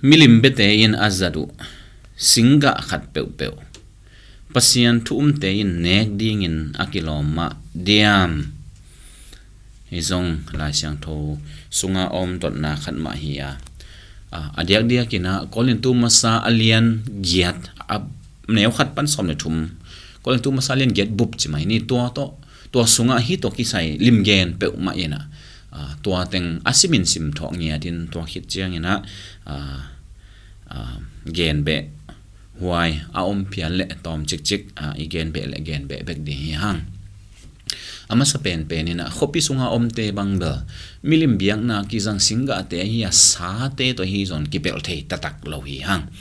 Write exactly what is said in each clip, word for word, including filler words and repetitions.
Milim biate in a zat uh singgah khat peuhpeuh Pasian thu umte in nek dingin a kilawm mah diam? Hi zong Lai Siangtho sunga om dotna khat mah hi a, a, a diakdiakin ah Korintu masa a lian giat, a neu khat pan sawm le thum, Korintu masa a lian giat bup ci mai ni. Tua tawh, tua sungah hih tawh kisai limgen peuhmah in ah, a, tua teng a simin sim thawh ngiatin, tua khit ciangin ah, a, a, gen beh huai a om phial le tawm cikcik, a, i gen beh le gen beh bek ding hi hang. A masa penpen in ah khuapi sunga omte bang bel milim biakna kizang singgahte ahi a, sate tawh hi zong kipelh thei taktak lo hi hang.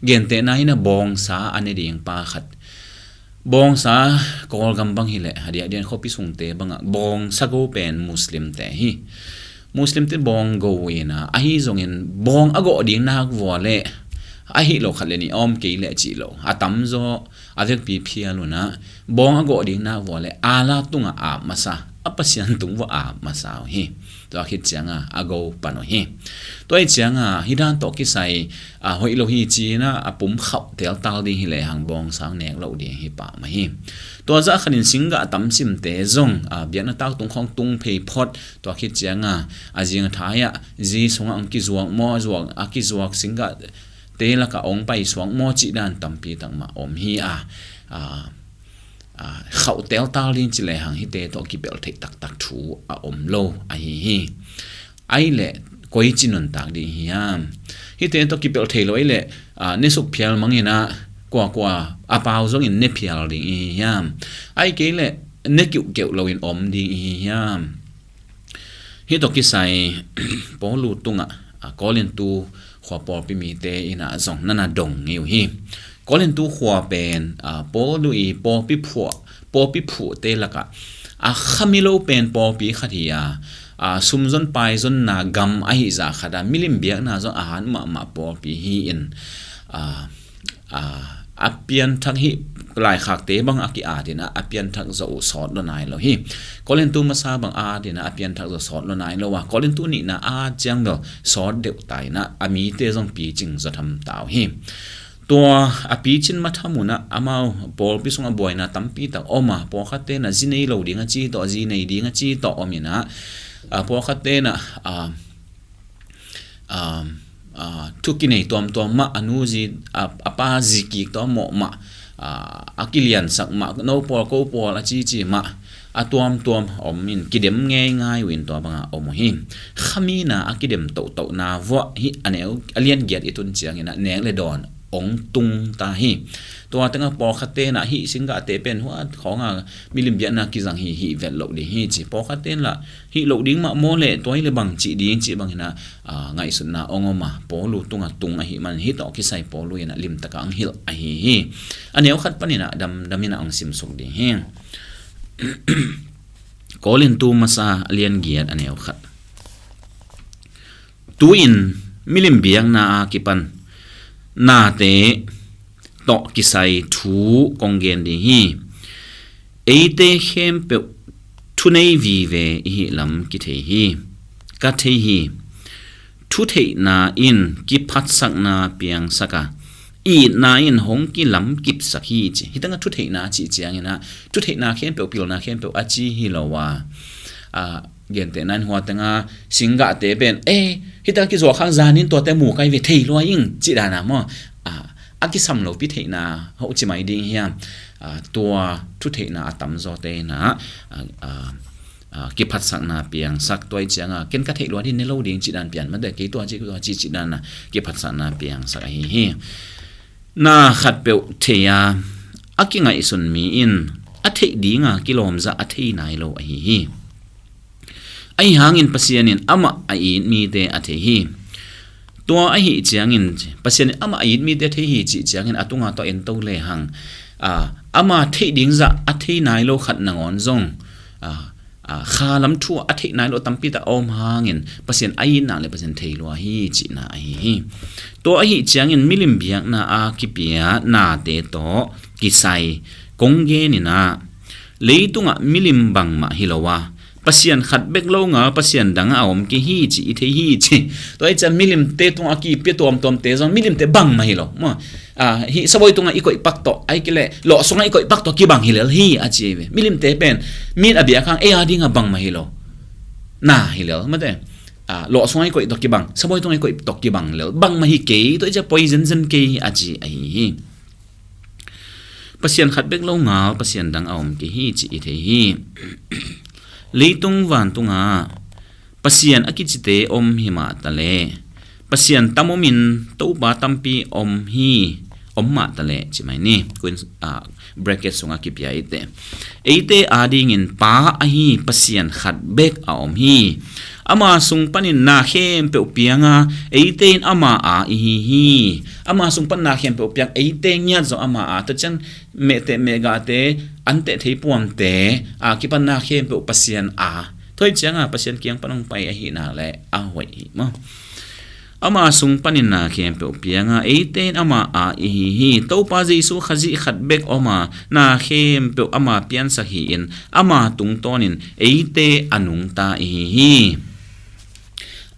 Gentehna in ah bawngsa a ne ding pa khat, bawngsa, Kawlgam bang hileh a diakdiakin khuapi sungte bangah bawngsa go pen Muslimte hi. Muslimte bawng go in ah, ahi zongin bawng a gawh ding nak vua le, ahi lo khat le nih a om kei leh cih lo, a tamzaw a vekpi phial un ah, bawng a gawh ding nak vua le Allah tungah ap masa, a Pasian tung vua ap masa uh hi. Tua khit cianga a go pan uh hi. Tua hi cianga hih dan tawh kisai, a, hoih lo hi ci-in ah a pum khauh teltal ding hi lehang bawngsa nek loh ding hi pah mah hi. Tua zah khatin singgah tamsimte zong, a, biakna taktung khawng tung phei phot, tua khit cianga a zing a thai-ah zi sungah hong kizuak maw, zuak, a kizuak singgahte lakah hong paisuak maw cih dan tampi tak mah om hi a, a, a, khauh teltal ding ci lehang hihte tawh kipelh theih taktak thu a om lo ahi hi. Ahi leh koici nuntak ding hiam? Hihte tawh kipelh thei lo ahi leh, a, ne suk phial mang in ah, kuakua a pau zongin ne phial ding i hi hiam? Ahi kei leh ne kiuhkeuh loin om ding i hi hiam? Hih tawh kisai Paulu tungah, a, Korintu khua pawlpi mite in ah zong na na dong ngei uh hi. Korintu khua pen, a, Paulu i pawlpi phuah, pawlpi phuhte lakah a khami lo pen pawlpi khat hi a, a, sumzon paizonna gam ahi zah khat a, milim biakna zong a hat mahmah pawlpi hi-in, a, a, a pianthak hih laikhakte bang a ki-atin ah a pianthak zawh uh sawt lua nai lo hi. Korintu masa bang atin ah a pianthak zawh sawt lua nai lo a, Korintu nihna a at ciang bel sawt deuh ta in ah a mite zong picing zaw tham ta uh hi. Tua a picin ma tham un ah amau pawlpi sungah buaina tampi tak om a, pawlkhatte in ah zi nei lo ding a ci tawh, zi nei ding a ci tawh om in ah, a, pawlkhatte in ah, a, a, a, thu kinei tuamtuam mah, a nu zi, a, a pa zi kik tawh mawh mah, a, a kiliansak mah, no pawl ko pawl a cici mah, a tuamtuam om in kidem ngeingai uh in tua bangah om uh hi. Khamina a kidem tohtohna vuah hih a neu a lian giat i tun ciangin ah nek le dawn hong tung ta hi. Tua tengah pawlkhatte in ah hih singgahte pen huat khawngah milim biakna kizang hi, hih vet loh ding hi ci. Pawlkhatte in lah hih loh ding mah maw le, tua hi le bang cih ding cih bangin ah, a, ngaihsutna hong om a, Paulu tungah tung ahih man hih tawh kisai Paulu in ah limtakah hong hilh ahi hi. A neu khat panin ah damdamin ah hong simsuk ding hi. Korintu masa a lian giat a neu khat. Tu-in milim biakna a kipan nate tawh kisai thu kong gen ding hi. Eite khempeuh thunei vive i hih lam kithei hi. Ka thei hi. Thutheihna in kiphatsakna piangsak a, itna in hong kilamkipsak hi ci. Hih tengah thutheihna a cih ciangin ah thutheihna khempeuh, pilna khempeuh a ci hi lo a, a, gentehna in hua tengah singgahte pen, eh, hih tengah kizuak hang zanin tuate mu kai ve, thei lua ing cih dan a maw? A, a kisam lopi theihna hoh ci mai ding hiam? A, tua thutheihna a tamzawte in ah, a, a, a, kiphatsakna piangsak, tua hi cianga ken ka theih lua ding, ne lo ding cih dan pian mah teh, kei tua ci, tua ci cih dan a kiphatsakna piangsak ahi hi. Na khatpeuh thei a, a kingaihsun mi in a theih dinga kilawmzah a thei nai lo ahi hi. Ahi hangin Pasian in amah a it mite a thei hi. Tua ahi ciangin, Pasian in amah a it mite a thei hi cih ciangin a tunga tawh en to lehang, a, ama theih ding zah a thei nai lo khat nangawn zong, a, a, kha lam thu a theih nai lo tampi tak a om hangin Pasian a itna le Pasian thei lua hi cihna ahi hi. Tua ahi ciangin milim biakna a kipia nate tawh kisai kong gen in ah, leitungah milim bangmah hi lo a, Pasian khat bek lo ngal, Pasian dang a om kei hi ci i thei hi ci. Tua hi ciang milimte tungah a kipia tuamtuamte zong milimte bangmah hi lo maw. Ah, hih sabuai tungah i koih pak tawh, ahih kei leh lawh sungah i koih pak tawh kibang hi lel hi a ci hi ve. Milimte pen mi in a biak hang ei a dingah bangmah hi lo. Na hi lel mate. Ah, lawh sungah i koih tawh kibang, sabuai tungah i koih tawh kibang lel, bangmah hi kei, tua hi ciang poi zenzen kei a ci ahi hi. Pasian khat bek lo ngal, Pasian dang a om kei hi ci i thei hi. Leitung vantungah Pasian a kicite om hi mah ta leh, Pasian tam omin Topa tampi om hi, om mah ta leh ci mai ni. Kuin, ah, bracket sungah kipia i te. Eite adingin Pa ahi Pasian khat bek a om hi. Ama sung panin na khempeuh pianga eite in ama a i hi hi. Ama sung pan na khempeuh piang, eite ngiat zawh ama a. Tua ciang mehteh mehgahte, anteh thei puamte a kipan na khempeuh Pasian a. Tua hi cianga Pasian kiang pan hong pai ahihna le a hoih hi maw. Ama sung panin na khempeuh pianga eite in ama a i hi hi. Topa Jesu Khazih khat bek om a, na khempeuh ama piansak hi-in ama tungtawnin eite a nungta i hi hi.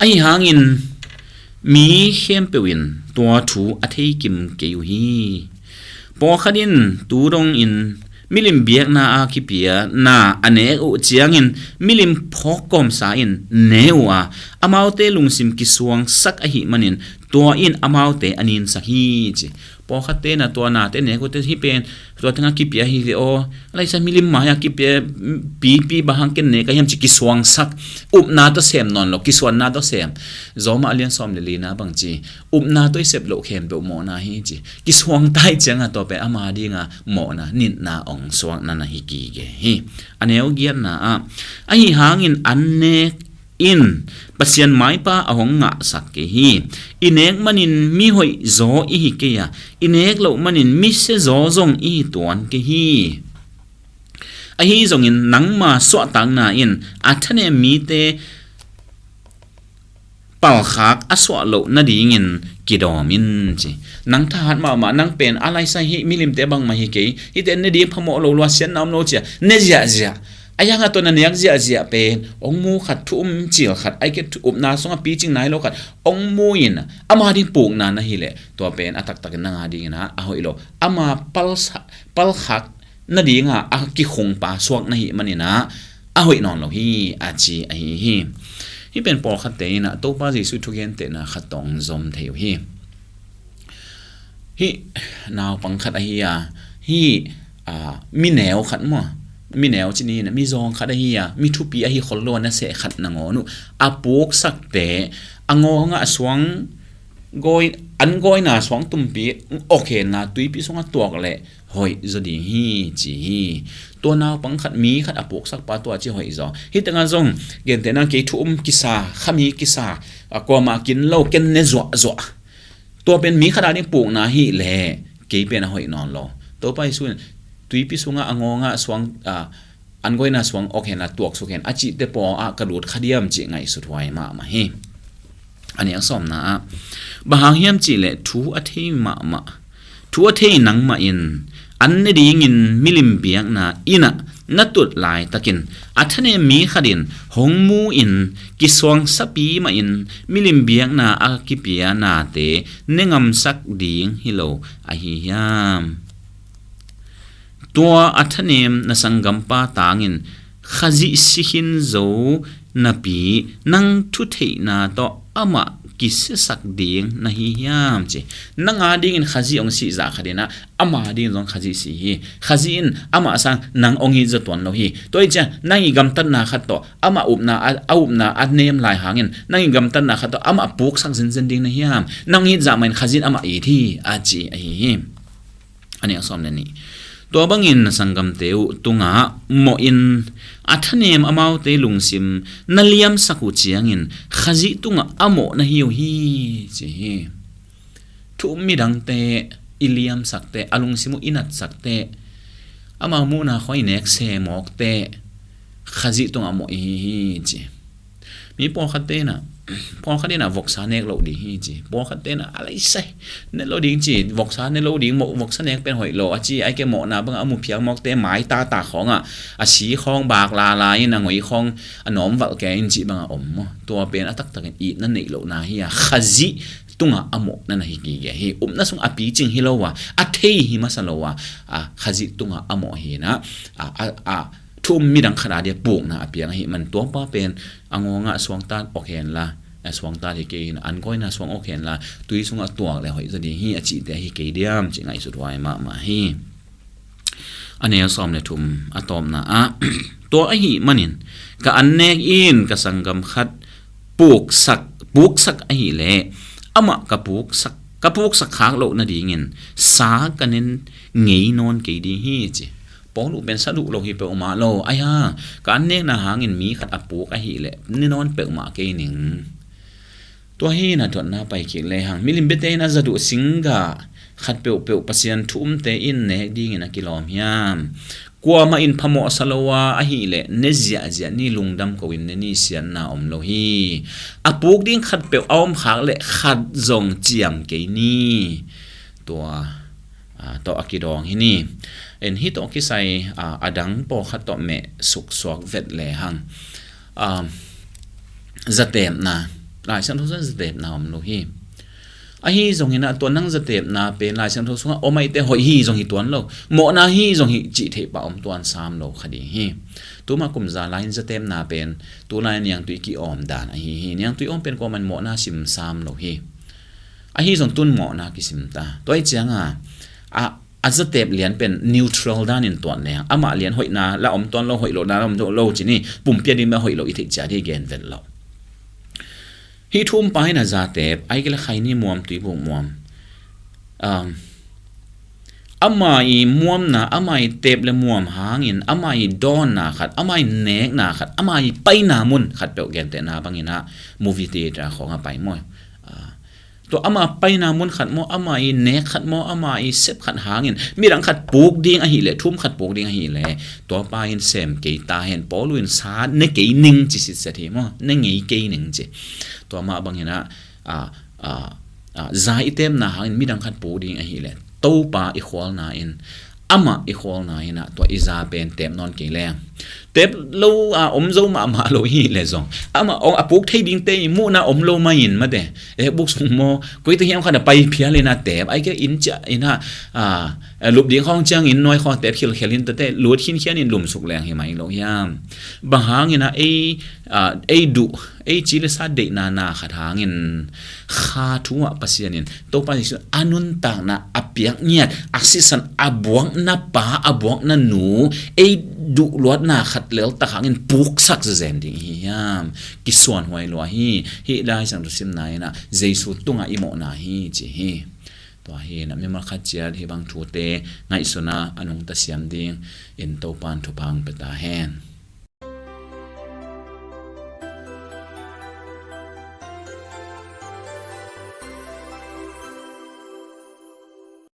Ahi hangin mi khempeuh in tua thu a theikim kei uh hi. Pawlkhat in tu dongin milim biakna a kipia na a nek uh ciangin milim phawk kawmsa in ne uh a, amaute lungsim kisuangsak ahih manin tua in amaute a ninsak hi ci. Pawlkhatte na tua nate nek uhte hih pen tua tengah kipia hi ve aw. Laisa milim mai-ah kipia pipi bang hang ken nek ka hiam ci kisuangsak. Upna tawh sem nawn lo, kisuanna tawh sem. Zawmah a lian sawm le lina bang ci, upna tawh i sep loh khempeuh mawhna hi ci. Kisuang tai cianga tua pen ama dinga mawhna, nitna ong suakna na hi gige hi. A neu giatna ah, ahi hangin an nek in Pasian maipa a hong ngahsak kei hi. I nek manin mi hoih zaw i hi kei a, i nek loh manin mi sia zaw zong i hi tuan kei hi. Ahi zongin nangma suahtakna in a thanem mite palkhak a suah loh nadingin kidawm in ci. Nang thahat mahmah, nang pen a laisa hi, milimte bangmah hi kei, hihte ne ding phamawh lo lua, siatna om lo cia ne ziahziah. A hiangah tua na nek ziahziah pen ong mu khat, thu um cil khat, aike upna sungah picing nai lo khat ong mu in ama ding pukna na hi leh tua pen a taktakin nang a dingin a hoih lo. Ama palsa, palkhak nadinga a kikhungpa suak na hi manin a hoih nawn lo hi a ci ahi hi. Hih pen pawlkhatte in a Topa Jesu thugentehna khat tawh ong zom thei uh hi. Hih naupang khat ahi a, hih, a, mi neu khat maw, mi neu ci ni, mi zawng khat ahi a, mi thupi ahi khol lo a, naseh khat nangawn uh a puksakte a ngawngah suang gawi, an gawina suang tumpi awkhenna tuipi sungah tuak leh hoih zaw ding hi ci hi. Tua naupang khat, mi khat a puksakpa tua ci hoih zaw. Hih tengah zong gentehna kei thu um kisa, khami kisa, a kuamah kin lo, ken ne zuahzuah. Tua pen mi khat a ding pukna hi leh kei pen a hoih nawn lo. Topa Jesu in tuipi sungah a ngawngah suang, a, an gawina suang awk hen la tuaksuk hen a cihte pawl ah ka lut kha diam cih ngaihsut huai mahmah hi. A neu sawmna ah, bang hang hiam cih leh thu a thei mahmah, thu a thei nangmah in an ne dingin milim biakna inn ah na tut laitakin a thanem mi khat in hong mu in kisuangsapi mahin milim biakna a kipia nate ne ngamsak ding hi lo ahi hiam? Tua a thanem na sanggampa tangin Khazih si khin zo napi nang thutheihna tawh amah kisiasak ding na hi hiam ci. Nang a dingin Khazih hong sih zah khat in ah ama dingin zong Khazih si hi. Khazih in amah sang nang hong it zaw tuan lo hi. Tua hi ciang nang i gamtatna khat tawh amah upna a, a upna a nem lai hangin nang i gamtatna khat tawh amah puksak zenzen ding na hiam? Nang it zah mahin Khazih in amah it hi a ci ahi hi. A neu sawm le nih. Tua bangin na sanggamte uh tungah mawh in a thanem amaute lungsim na liamsak uh ciangin Khazih tungah a mawh na hi uh hi ci hi. Thu um midangte i liamsakte, a lungsim uh i natsakte, amau muhna khawng i nek semawkte Khazih tungah mawh i hi hi ci. Mi pawlkhatte in ah pawlkhat in ah voksa nek loh ding hi ci, pawlkhat te in ah a leisai nek loh ding ci, voksa nek loh ding, mawh, voksa nek pen hoih lo a ci, ai ke mawhna bang a mu phial mawkte mai tata khawng ah a si khawng bak lala in a ngoi khawng a nawm valh kei in ci bang a om maw. Tua pen a taktak in itna neih lohna hi a, Khazih tungah a mawhna na hi gige hi. Upna sung a picing hi lo a, a thei hi masa lo a, a Khazih tungah a mawh hi na, a, a, a thu um midang khat a dia pukna a piang ahi man tuapa pen a ngawngah suangtat ok henla, a suangtat hi kei hin, an kawina suang ok henla, tui sungah tuak le hoih zaw ding hi a cihte ahi kei diam ci ngaihsut huai mahmah hi. A neu sawm le thum a tawpna ah, tua ahi manin ka annek in ka sanggam khat puksak, puksak ahi leh amah ka puksak, ka puksak khak loh nadingin sa ka nen ngei nawn kei ding hi ci. Paulu pen sa duh lo hi peuhmah lo, ai ha, ka annekna hangin mi khat a puk ahi leh ne nawn peuhmah kei ning. Tua hi na tuatna pai kik lehang, milim biate in a za duh singgah khat peuhpeuh Pasian thu umte in nek dingin a kilawm hiam? Kuamah in phamawh sa lo a, ahih leh ne ziahziah ni, lungdam ko in ne ni, siatna om lo hi. A puk ding khat peuh a om khak leh khat zong ciam kei ni. Tua, a, tawh a kidawng hi ni. En hih tawh kisai, a, a dang pawlkhat tawh meh suksuak vet lehang. A, zatepna, Lai Siangtho sungah zatepna om lo hi. Ahi zongin ah tua nang zatepna pen Lai Siangtho sungah om ahih teh hoih hi zong hi tuan lo, mawhna hi zong hi cih theih pah om tuan sam lo kha ding hi. Tuma kum za lai-in zatepna pen tulai niangtui ki-awm dan ahi hi. Niangtui awm pen kuaman mawhna sim sam lo hi. Ahi zong tun mawhna kisim ta. Tua hi cianga a, a zatep lian pen neutral danin tuan leng, amah lian hoihna la om tuan lo, hoih lohna la om tuan lo ci ni, pumpi a ding mah hoih lo i theih ciat hi gen vet lo. Hih thu um pa in a zatep, ai kei le khaini muam, tuibuk muam. Um, ama i muamna, ama i tep le muam hangin, ama i dawnna khat, ama i nekna khat, ama i paina mun khat peuh, gentehna bangin ah movie theater khawng a pai maw. Ah, tua ama paina mun khat maw, ama i nek khat maw, ama i sep khat hangin midang khat puk ding ahih leh, thu um khat puk ding ahih leh, tua pa in sem kei ta hen, Paulu in sa ne kei ning ci sitset hi maw, ne ngei kei ning ci. Tua mah bangin ah, a, a, a, za i tepna hangin midang khat puk ding ahih leh, Topa i khualna in, amah i khualna in ah tua i za pen tep nawn kei leng. Tep lo a om zo mahmah lo hi leh zong, amah ong a puk thei dingte i muhna om lo mah in mate, e, buk sung maw, koi ta hiam khat a pai phial in ah tep, ai kei in ciah in ah, a, lup ding khawng ciangin nuai khawng tep khilkhel in tate, lut khinkhian in lumsuk leng hi mai lo hiam? Bang hangin ah ei, a, ei duh, ei ci le sa deihna na khat hangin, kha thu ah Pasian in, Topa Jesu a nuntakna a piak ngiat, a sisan a buakna pa, a buakna nu, ei duh luatna khat leltak hangin puksak zezen ding hi hiam? Kisuan huai lua hi. Hih Lai Siangtho simna in ah Jesu tungah i mawhna hi ci hi. Tua hi in ah mimal khat ciat hih bang thute ngaihsun a, a nungta siam dingin Topa in thupha hong pia ta hen.